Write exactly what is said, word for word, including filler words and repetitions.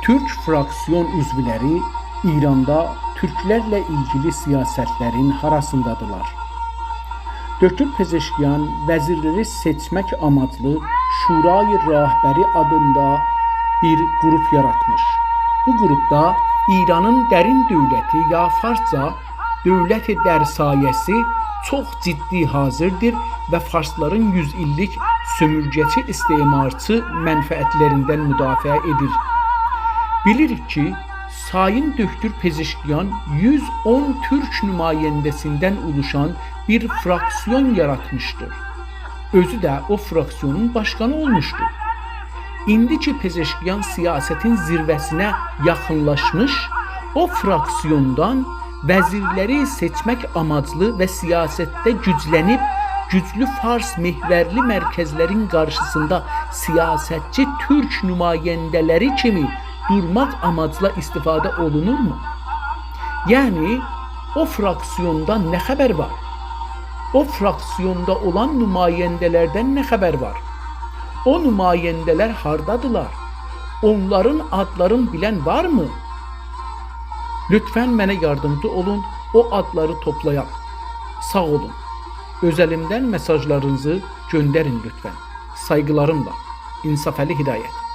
تورک فراکسیون عضولری ایراندا تورکلرله ایلگیلی سیاستلرین هاراسیندادیلار؟ دکتر پزشکیان وزیرلری سئچمک آماجلی شورای رهبری آدیندا بیر گروپ یاراتمیش. بو گروپدا ایرانین درین دؤولتی، یا فارسجا دولت درسایه‌سی، چوخ جدی حاضیردیر و فارسلارین یوز ایللیک سؤمورگه‌چی، استعمارچی منفعتلریندن مدافعه ائدیر. بیلیریک کی، سایین دکتر پزشکیان یوز اون تورک نماینده‌سیندن اولوشان بیر فراکسیون یاراتمیشدیر. اؤزو ده او فراکسیونون باشقانی اولموشدو. ایندی کی پزشکیان سیاستین زیروه‌سینه یاخینلاشمیش، او فراکسیوندان وزیرلری سئچمک آماجلی و سیاستده گوجلنیب، گوجلو فارس محورلی مرکزلرین قارشیسیندا سیاستچی تورک نماینده‌لری کیمی دورماق آماجلا استفاده اولونورمو؟ یعنی، او فراکسیوندان نه خبر وار؟ او فراکسیوندا اولان نماینده‌لردن نه خبر وار؟ او نماینده‌لر هاردادیلار؟ اونلارین آدلارین بیلن وارمی؟ لطفاً منه یاردیمجی اولون، او آدلاری توپلایام. ساغ اولون. اؤزلیمدن مئساژلارینیزی گؤندرین لطفاً. سایغیلاریملا، انصافعلی هدایت.